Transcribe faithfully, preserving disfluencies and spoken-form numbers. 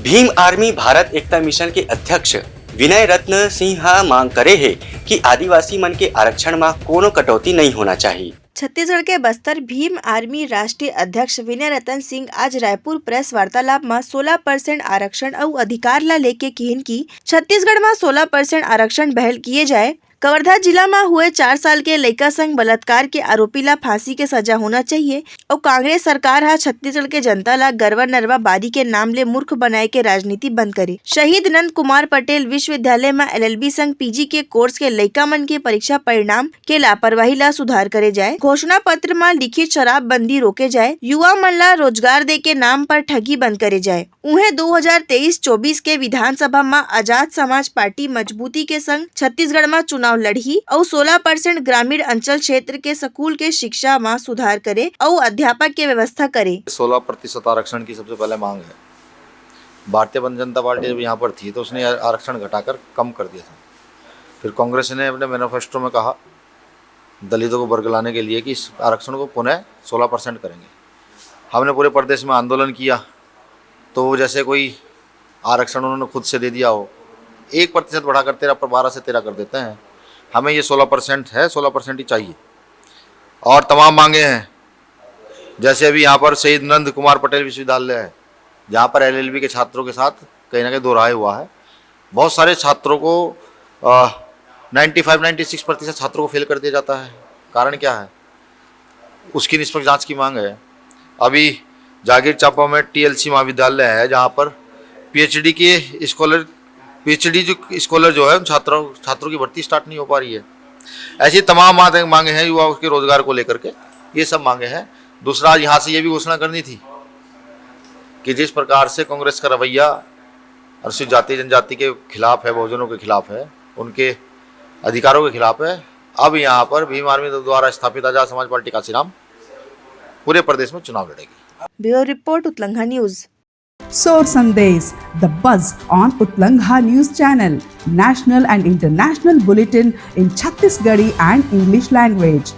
Bhim army Bharat एकता mission के अध्यक्ष विनय रत्न सिंह ह मांग करे हे कि आदिवासी मन के आरक्षण म कोनो कटौती नइ होना चाही। छत्तीसगढ़ के बस्तर भीम आर्मी राष्ट्रीय अध्यक्ष विनय रतन सिंह आज रायपुर प्रेस वार्तालाप म सोलह परसेंट आरक्षण अउ अधिकार ला लेके किहिन कि छत्तीसगढ़ म सोलह परसेंट आरक्षण बहाल किए जाए। कवर्धा जिला म हुए चार साल के लइका संग बलात्कार के आरोपी ला फांसी के सजा होना चाहिए अउ कांग्रेस सरकार ह छत्तीसगढ़ के जनता ला गरवा नरवा बारी के नाम ले मूर्ख बनाए के राजनीति बंद करे। शहीद नंद कुमार पटेल विश्वविद्यालय म एलएलबी संग पीजी के कोर्स के लइका मन के परीक्षा परिणाम के लापरवाही ला सुधार करे जाए। घोषणा पत्र म लिखित शराबबंदी रोके जाए, युवा मन ला रोजगार दे के नाम पर ठगी बंद करे जाए। उहें, दो हज़ार तेईस चौबीस के विधानसभा म आजाद समाज पार्टी मजबूती के संग छत्तीसगढ़ म चुनाव लड़ही अउ सोलह परसेंट ग्रामीण अंचल क्षेत्र के स्कूल के शिक्षा म सुधार करे अउ अध्यापक के व्यवस्था करे। सोलह प्रतिशत आरक्षण की सबसे पहले मांग है। भारतीय जनता पार्टी जब यहाँ पर थी तो उसने आरक्षण घटाकर कम कर दिया था। फिर कांग्रेस ने अपने मैनिफेस्टो में कहा दलितों को वर्ग लाने के लिए कि इस आरक्षण को पुनः सोलह परसेंट करेंगे। हमने पूरे प्रदेश में आंदोलन किया तो वो जैसे कोई आरक्षण उन्होंने खुद से दे दिया हो, एक प्रतिशत बढ़ाकर तेरह पर बारह से तेरह कर देते हैं। हमें ये सोलह परसेंट है, सोलह परसेंट ही चाहिए। और तमाम मांगे हैं, जैसे अभी यहाँ पर शहीद नंद कुमार पटेल विश्वविद्यालय है, जहाँ पर एलएलबी के छात्रों के साथ कहीं ना कहीं दोहराए हुआ है। बहुत सारे छात्रों को नाइन्टी फाइव नाइन्टी सिक्स प्रतिशत छात्रों को फेल कर दिया जाता है। कारण क्या है, उसकी निष्पक्ष जांच की मांग है। अभी जागीर चांपा में टीएलसी महाविद्यालय है, जहाँ पर पीएचडी के स्कॉलर पीएचडी जो स्कॉलर जो है उन छात्रों छात्रों की भर्ती स्टार्ट नहीं हो पा रही है। ऐसी तमाम मांग- मांगे हैं युवाओं के रोजगार को लेकर के, ये सब मांगे हैं। दूसरा, आज यहाँ से ये भी घोषणा करनी थी कि जिस प्रकार से कांग्रेस का रवैया अनुसूचित जाति जनजाति के खिलाफ है, बहुजनों के खिलाफ है, उनके अधिकारों के खिलाफ है, अब यहाँ पर भीम आर्मी द्वारा स्थापित आजाद समाज पार्टी काशीराम पूरे प्रदेश में चुनाव लड़ेगी। Bureau report, Utlangha news. Sor Sandesh, the buzz on Utlangha News Channel, national and international bulletin in Chhattisgarhi and English language.